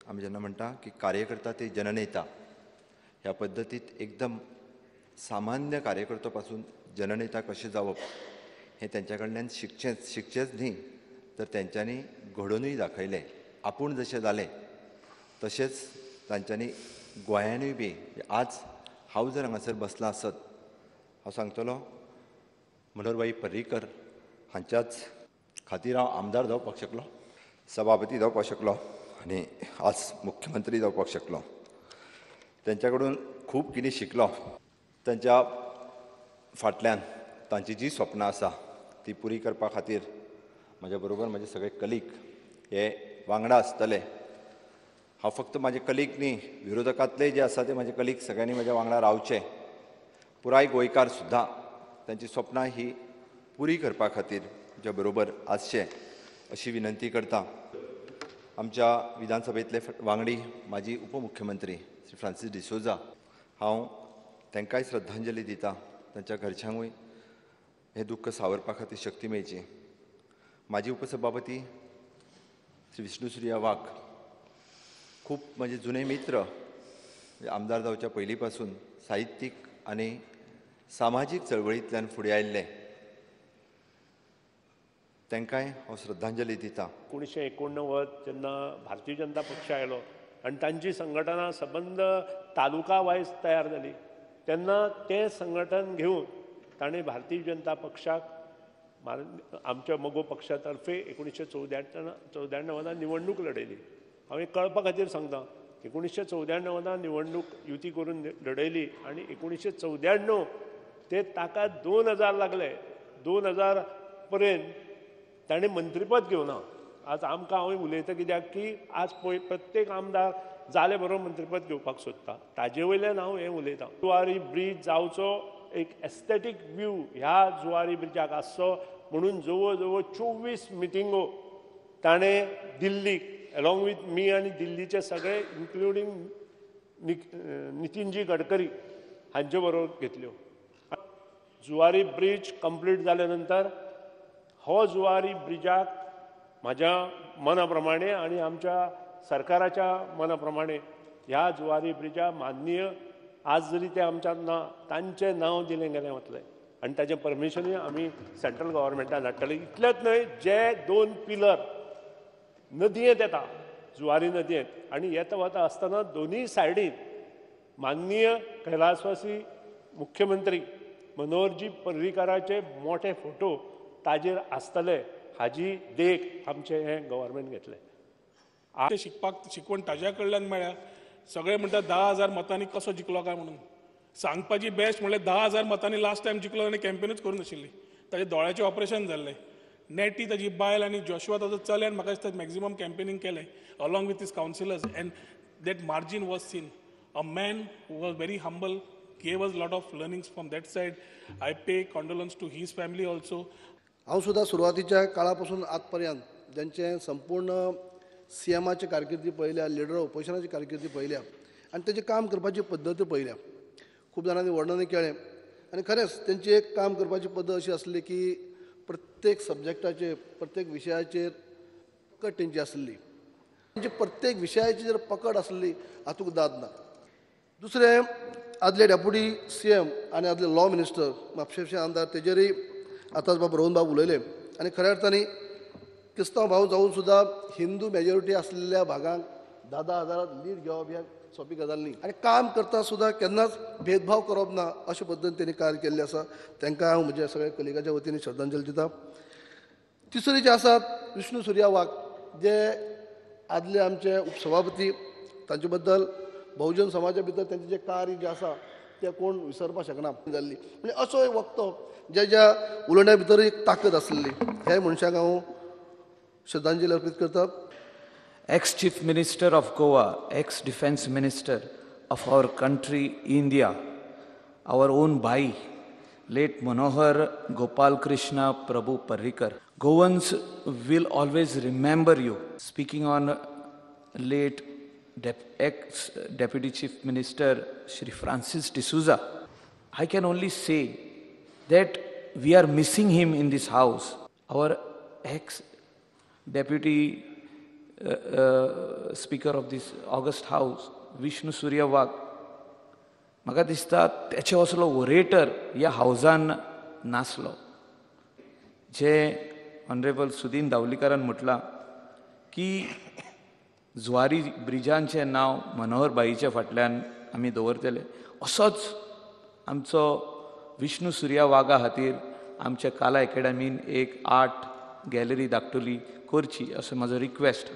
आमी जेन्ना म्हणटा की कार्यकर्ता ते जननेता, ह्या पद्दतीत एकदम सामान्य कार्यकर्तो पासून जननेता कशें जावप हें तेंच्या कडल्यान शिकचेंच न्ही तर तेंच्यांनी घडोवनूय दाखयलें. आपूण जशें जालें तशेंच तांच्यांनी गोंयानूय बी आज हांव जर हांगासर बसलां आसत, हांव सांगतलो मनोहरभाई पर्रीकर हांच्याच खातीर हांव आमदार जावपाक शकलो, सभापती जावपाक शकलो आनी आज मुख्यमंत्री जावपाक शकलो. तेंच्या कडून खूब कितें शिकलो. तेंच्या फाटल्यान तांची जी स्वप्नां आसा ती पुरी करपा खातीर म्हज्या बरोबर म्हजे सगळे कलीग हे वांगडा आसतले. हांव फक्त म्हाजे कलीग न्ही, विरोधकांतले जे आसा ते म्हाजे कलीग सगळ्यांनी म्हज्या वांगडा रावचे. पुराय गोंयकार सुद्दां तांची स्वप्नां ही पुरी करपा खातीर म्हज्या बरोबर आसचे अशी विनंती करता. आमच्या विधानसभेंतले वांगडी माजी उपमुख्यमंत्री श्री फ्रांसीस डिसोजा, हांव तांकांय श्रद्धांजली दिता. तांच्या घरच्यांकूय हें दुख्ख सावरपा खातीर शक्ती मेळची. माजी उपसभापती श्री विष्णू सुर्या वाघ, खूब म्हजे जुने मित्र, आमदार जावच्या पयलीं पासून साहित्यीक आनी सामाजीक चळवळींतल्यान फुडें आयिल्ले, तांकांय हांव श्रद्धांजली दिता. 1989 जेन्ना भारतीय जनता पक्ष आयलो आनी तांची संघटना सबंद तालुका वायज तयार जाली तेन्ना तें संघटन घेवन ताणें भारतीय जनता पक्षाक आमच्या मगो पक्षा तर्फे 1994 निवडणूक लढयली. हांव एक कळपा खातीर सांगता, 1994 निवडणूक युती करून लढयली आनी 1994 ते ताका 2000 लागले. 2000 पर्यंत ताणें मंत्रीपद घेवना. आज आमकां हांव उलयता कित्याक की आज पळय प्रत्येक आमदार जाले बरोबर मंत्रीपद घेवपाक सोदता, ताजे वयल्यान हांव हें उलयतां. जुवारी ब्रीज जावचो एक एस्थेटीक व्यू ह्या जुवारी ब्रिजाक आसचो म्हणून जवळ जवळ 24 मिटिंगो ताणें दिल्लीक अलॉंग विथ मी आनी दिल्लीचे सगळे इन्क्लुडींग नितीनजी गडकरी हांचे बरोबर घेतल्यो. जुवारी ब्रीज कंप्लीट जाल्या नंतर हो जुवारी ब्रिजाक म्हाज्या मना प्रमाणे आनी आमच्या सरकाराच्या मना प्रमाणे ह्या जुवारी ब्रिजा माननीय आज जरी ते आमच्यात ना तांचें नांव दिलें गेलें वतलें आनी ताचें परमिशनूय आमी सेंट्रल गव्हर्मेंटान हाडटले. इतलेंच न्हय, जे 2 पिलर नदयेंत येता जुवारी नदयेंत आनी येता वता आसतना दोनूय सायडीन माननीय कैलासवासी मुख्यमंत्री मनोहरजी पर्रीकाराचे मोठे फोटो ताजेर आसतले हाजी देख आमचें हें गव्हर्मेंट घेतलें. शिकपाक शिकवण ताज्या कडल्यान मेळ्ळ्या. सगळे म्हणटात 10,000 मतांनी कसो जिखलो काय म्हणून सांगपाची बेस्ट म्हणल्यार 10,000 मतांनी लास्ट टायम जिखलो आनी कॅम्पेनूच करूं नाशिल्ली. ताजे दोळ्याचें ऑपरेशन जाल्लें. नेटी ताजी बायल आनी जोशुआ ताजो चल्यान म्हाका दिसता मॅक्झिमम कॅम्पेनींग केलें along with his councillors and that margin was seen. A man who was very humble, gave us lot of learnings from that side. I pay condolence to his family also. हांव सुद्दां सुरवातीच्या काळा पासून आजपर्यंत ज्यांचे संपूर्ण C एमाची कारकिर्दी पळयल्या, leader ऑपोजिशनाची कारकिर्दी पळयल्या आनी तेजें काम करपाची पद्दत पळयल्या. खूब जाणांनी वर्णनूय केलें आनी खरेंच तेंची एक काम करपाची पद्दत अशी आसली की प्रत्येक सब्जेक्टाचेर, प्रत्येक विशयाचेर पकड तेंची आसली. तेंची प्रत्येक विशयाची जर पकड आसली हातूंत दाद ना. दुसरें, आदले डेप्युटी सी एम आनी आदले लॉ मिनिस्टर म्हापशेचे आमदार तेजेरय आतांच बाब रोहन बाब उलयले आनी खऱ्या अर्थान क्रिस्तांव भाव जावन सुद्दां हिंदू मेजॉरिटी आसलेल्या भागांक 10,000 लीड घेवप ह्या सोंपी गजाल न्ही आनी काम करता सुद्दां केन्नाच भेदभाव करप ना अशे पद्दतीन तेणी कार्य केल्लें आसा. तांकां हांव म्हज्या सगळ्या कलिगाच्या वतीन श्रद्धांजली दिता. तिसरी जे आसात विष्णू सुर्या वाघ, जे आदले आमचे उपसभापती, तांचे बद्दल बहुजन समाजा भितर तेंचें जें कार्य जें आसा तें कोण विसरपाक शकना जाल्ली. म्हणजे असो एक वक्तो ज्या ज्या उलोवण्या भितर एक ताकद आसली, हे मनशाक हांव श्रद्धांजली अर्पीत करता. Ex Chief Minister of Goa, ex Defense Minister of our country India, our own bhai, late Manohar Gopal Krishna Prabhu Parrikar. Goans will always remember you. Speaking on late ex Deputy Chief Minister Shri Francis D'Souza, I can only say that we are missing him in this house. Our ex Deputy Speaker of this august house Vishnu Surya Wagh, म्हाका दिसता तेचे असलो orator ह्या हावजान नासलो. जे honourable Sudin दावलीकारान म्हटलां की जुवारी ब्रिजांचें नांव मनोहर भाईच्या फाटल्यान आमी दवरतले, असोच आमचो विष्णू सुर्या वाघा खातीर आमच्या काला एकेडमीन एक आर्ट गॅलरी धाकटुली करची असो म्हाजो रिक्वेस्ट.